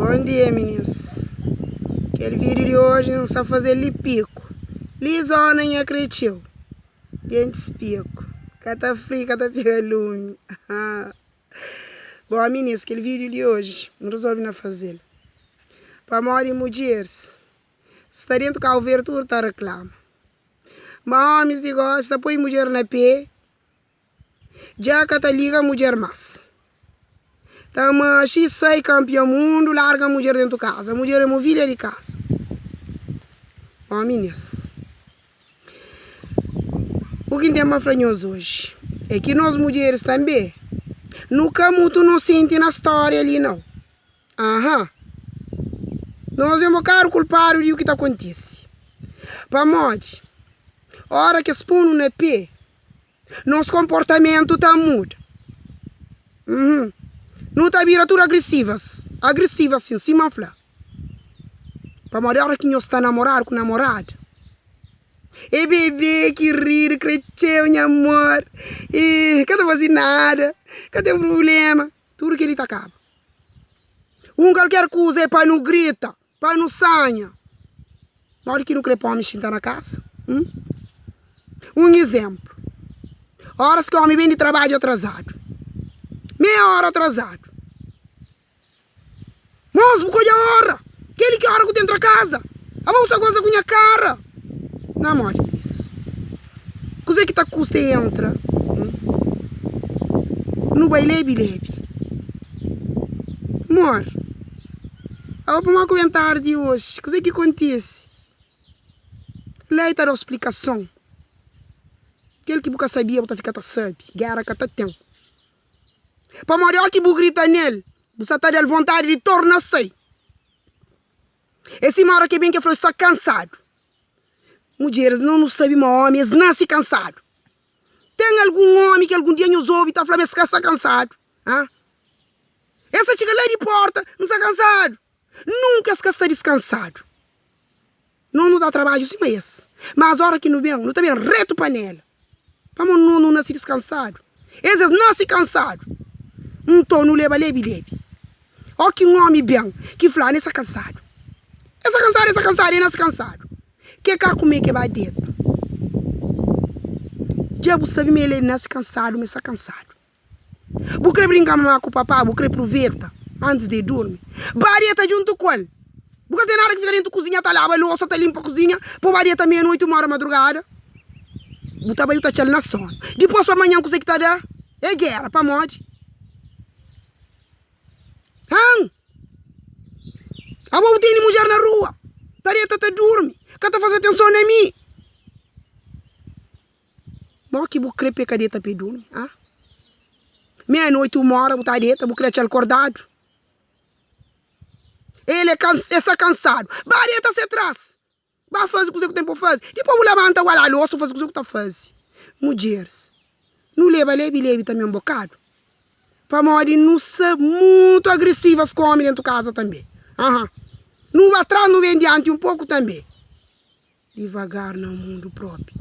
Bom dia minis Kel vídeo di hoje N sta faze li piku Li zona nha kretxeu Gentis piku Ka ta fri ka ta pega lumi Bom minis kel vídeo di hoje N resolve na fazel Pamodi mudjeris Sta dentu Cabo Verde tudu ta reklama Ma homis di gosi ta poi mudjer na pé Dja ka ta liga mudjer mas. Ta maxi sai kampia mundu larga mudjer dentu kaza. Mudjer é movilha di kaza. Omi nes. U ki N ten pa fla nhos oji é ki nos mudjeris tanbe nu ka mutu nosenti na stória li nau. Aha. Nos é un bokadu kulpadu di u ki ta kontise. Pamodi ora ki es pô-nu na pé Nos konportamentu ta muda. Uhum. Nu ta bira tudu agresivas. Agresivas sin, sima N fla. Pamodi ora ki nhos sta namoradu ku namorada, e bebe, kiridu, kretxeu, nha amor, e ka ta faze nada, ka ten prubléma, tudu kel-li ta kaba. Un kalker kuza é pa nu grita. Pa nu sanha. Modi ki nu kre pa omi xinta na kasa? Hum? Un izénplu, óras ki omi ben di trabadju atrazadu, meia óra atrazadu, Mos, bu ka odja óra? Kel-li ki óra ku ta entra kaza? Abo bu sta goza ku nha kara? Na modi ki Kuzê ki ta kusta entra? Hum? Nu bai lebi-lebi. Mor. Abo pamodi ku ben tardi oji? Kuzê ki kontise? Lei ta da-u splikason. Kel ki bu ka sabia bu ta fika ta sabe. Géra ka ta ten. Pamodi óki bu grita nel, bu sa ta da-l vontadi di torna sai. É sima óra ki ben ki el fla-u, Sta kansadu. Mudjeris, nos nu sabe ma ómi es nase kansadu. Ten algun ómi ki algun dia nhos obi ta fla ma es ka sta kansadu? Ha? Es ta txiga la di porta, N sta kansadu. Nunka es ka sta diskansadu. Nos nu ta trabadju sima es. Mas ora ki nu ben, nu ta ben retu pa nela. Pamodi nos nu nase diskansadu. Es, es nase kansadu. Nton nu leba lebi-lebi. Ó ki un ómi ben ki fla-nu, Es sta kansadu. Es sta kansadu, es sta kansadu, e nase kansadu. Ke ka kume ke ba deta. Dja bu sabe ma el e nase kansadu, ma e sta kansadu. Bu kre brinka mamá ku papá, bu kre pruveta antis di durmi. Ba deta djuntu ku el. Bu ka ten nada ki fika dentu kuzinha ta laba losa, ta linpa kuzinha, pa ba deta meia noiti, uma ora madrugada. Bu ta bai bu ta txal na sonu. Dipos pa manhan kuzê ki ta da? É gera. Pamodi? Han! Abo bu tene mudjer na rua, ta deta ta durmi, ka ta faze atenson na mi. Mo ki bu kre pe ka deta pe durmi ah Meia noiti uma ora bu ta deta bu kre atxal kordadu El é kans el sta kansadu Ba deta se tras Ba faze kuze ku ten po faze Dipos bu labanta bu ba laba losa bu faze kuze ku ta faze Mudjeris nu leba lebi lebi tanbe un bokadu Pamodi nu sta mutu agresivas ku omi dentu kaza tanbe aha Nu ba tras nu ben dianti un poku tanbe. Divagar na mundu propi.